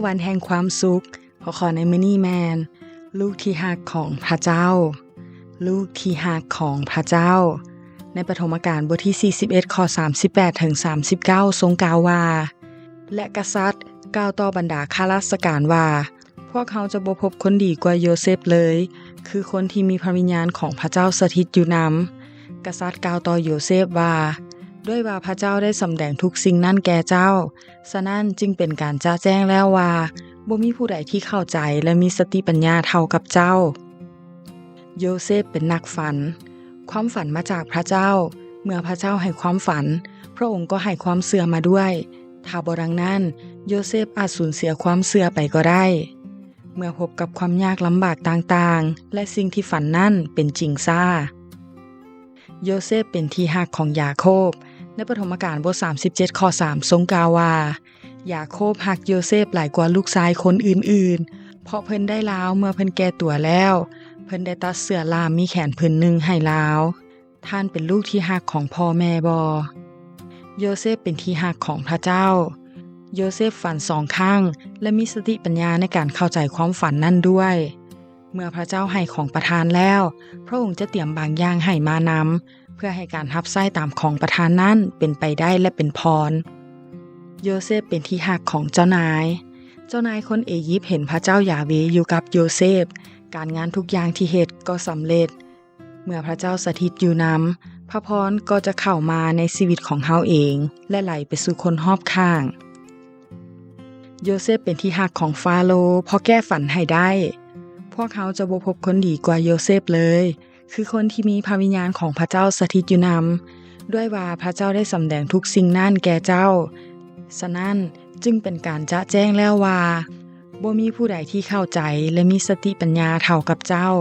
ວັນແຫ່ງຄວາມສຸກ. ຫົວຂໍ້ໃນມື້ນີ້ແມ່ນ ລູກທີ່ຮັກຂອງພະເຈົ້າ. ລູກທີ່ຮັກຂອງພະເຈົ້າ. ໃນປະຖົມມະການບົດທີສີ່ສິບເອັດ ຂໍ້ສາມສິບແປດເຖິງສາມສິບເກົ້າ ຊົງກ່າວວ່າ ແລະ ກະສັດກ່າວຕໍ່ບັນດາຂ້າລາຊະການວ່າ ພວກເຮົາຈະບໍ່ພົບຄົນດີກວ່າໂຢເຊບເລີຍ, ຄືຄົນທີ່ມີພະວິນຍານຂອງພະເຈົ້າສະຖິດຢູ່ນຳ. ກະສັດກ່າວຕໍ່ໂຢເຊບວ່າ ດ້ວຍວ່າພະເຈົ້າໄດ້ສຳແດງທຸກສິ່ງນັ້ນແກ່ເຈົ້າ, ສະນັ້ນຈຶ່ງເປັນການຈະແຈ້ງແລ້ວວ່າ ບໍ່ມີຜູ້ໃດທີ່ເຂົ້າໃຈ ແລະ ມີສະຕິປັນຍາເທົ່າກັບເຈົ້າ. ໂຢເຊບເປັນນັກຝັນ. ຄວາມຝັນມາຈາກພະເຈົ້າ. ເມື່ອພະເຈົ້າໃຫ້ຄວາມຝັນ, ພະອົງກໍໃຫ້ຄວາມເຊື່ອມາດ້ວຍ. ຖ້າບໍ່ດັ່ງນັ້ນ, ໂຢເຊບອາດສູນເສຍຄວາມເຊື່ອໄປກໍໄດ້. ເມື່ອພົບກັບຄວາມຍາກລຳບາກຕ່າງໆ ແລະ ສິ່ງທີ່ຝັນນັ້ນເປັນຈິງຊ້າ. ໂຢເຊບເປັນທີ່ຮັກຂອງຢາໂຄບ. ໃນປະຖົມມະການບົດສາມສິບເຈັດ ຂໍ້ສາມ ຊົງກ່າວວ່າ ຢາໂຄບຮັກໂຢເຊບຫຼາຍກວ່າລູກຊາຍຄົນອື່ນໆ, ເພາະເພິ່ນໄດ້ລາວເມື່ອເພິ່ນແກ່ຕົວແລ້ວ. ເພິ່ນໄດ້ຕັດເສື້ອລ່າມມີແຂນຜືນໜຶ່ງໃຫ້ລາວ. ທ່ານເປັນລູກທີ່ຮັກຂອງພໍ່ແມ່ບໍ? ໂຢເຊບເປັນທີ່ຮັກຂອງພະເຈົ້າ. ໂຢເຊບຝັນສອງຄັ້ງ ແລະ ມີສະຕິປັນຍາໃນການເຂົ້າໃຈຄວາມຝັນນັ້ນດ້ວຍ. ເມື່ອພະເຈົ້າໃຫ້ຂອງປະທານແລ້ວ, ພະອົງຈະຕຽມບາງຢ່າງໃຫ້ມານຳ, ເພື່ອໃຫ້ການຮັບໃຊ້ຕາມຂອງປະທານນັ້ນເປັນໄປໄດ້ ແລະ ເປັນພອນ. ໂຢເຊບເປັນທີ່ຮັກຂອງເຈົ້ານາຍ. ເຈົ້ານາຍຄົນເອຢິບເຫັນພະເຈົ້າຢາເວຢູ່ກັບໂຢເຊບ, ການງານທຸກຢ່າງທີ່ເຮັດກໍສຳເລັດ. ເມື່ອພະເຈົ້າສະຖິດຢູ່ນຳ, ພະພອນກໍຈະເຂົ້າມາໃນຊີວິດຂອງເຮົາເອງ ແລະ ໄຫຼໄປສູ່ຄົນຮອບຂ້າງ. ໂຢເຊບເປັນທີ່ຮັກຂອງຟາໂລ ເພາະແກ້ຝັນໃຫ້ໄດ້. ພວກເຮົາຈະບໍ່ພົບຄົນດີກວ່າໂຢເຊບເລີຍ, ຄືຄົນທີ່ມີພະວິນຍານຂອງພະເຈົ້າສະຖິດຢູ່ນຳ, ດ້ວຍວ່າພະເຈົ້າໄດ້ສຳແດງທຸກສິ່ງນັ້ນແກ່ເຈົ້າ. ສະນັ້ນຈຶ່ງເປັນການຈະແຈ້ງແລ້ວວ່າ ບໍ່ມີຜູ້ໃດທີ່ເຂົ້າໃຈ ແລະ ມີສະຕິປັນຍາເທົ່າກັບເຈົ້າ.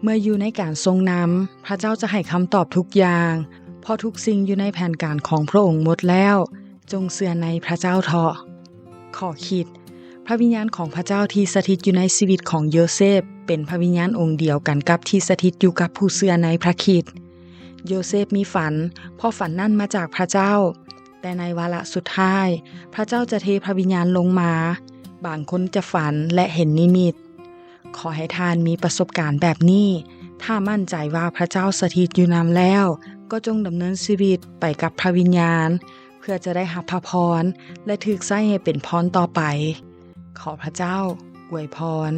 ເມື່ອຢູ່ໃນການຊົງນຳ, ພະເຈົ້າຈະໃຫ້ຄຳຕອບທຸກຢ່າງ, ເພາະທຸກສິ່ງຢູ່ໃນແຜນການຂອງພະອົງໝົດແລ້ວ. ຈົ່ງເຊື່ອໃນພະເຈົ້າເຖາະ. ຂໍ້ຄິດ, ພະວິນຍານຂອງພະເຈົ້າທີ່ສະຖິດຢູ່ໃນຊີວິດຂອງໂຢເຊບ ເປັນພະວິນຍານອົງດຽວກັນກັບທີ່ສະຖິດຢູ່ກັບຜູ້ເຊື່ອໃນພະຄຣິດ. ໂຢເຊບມີຝັນ, ເພາະຝັນນັ້ນມາຈາກພະເຈົ້າ. ແຕ່ໃນວາລະສຸດທ້າຍ, ພະເຈົ້າຈະເທພະວິນຍານລົງມາ. ບາງຄົນຈະຝັນ ແລະ ເຫັນນິມິດ. ຂໍໃຫ້ທ່ານມີປະສົບການແບບນີ້. ຖ້າໝັ້ນໃຈວ່າພະເຈົ້າສະຖິດຢູ່ນຳແລ້ວ, ກໍຈົ່ງດຳເນີນຊີວິດໄປກັບພະວິນຍານ, ເພື່ອຈະໄດ້ຮັບພະພອນ ແລະ ຖືກໃຊ້ໃຫ້ເປັນພອນຕໍ່ໄປ. ຂໍພະເຈົ້າອວຍພອນ.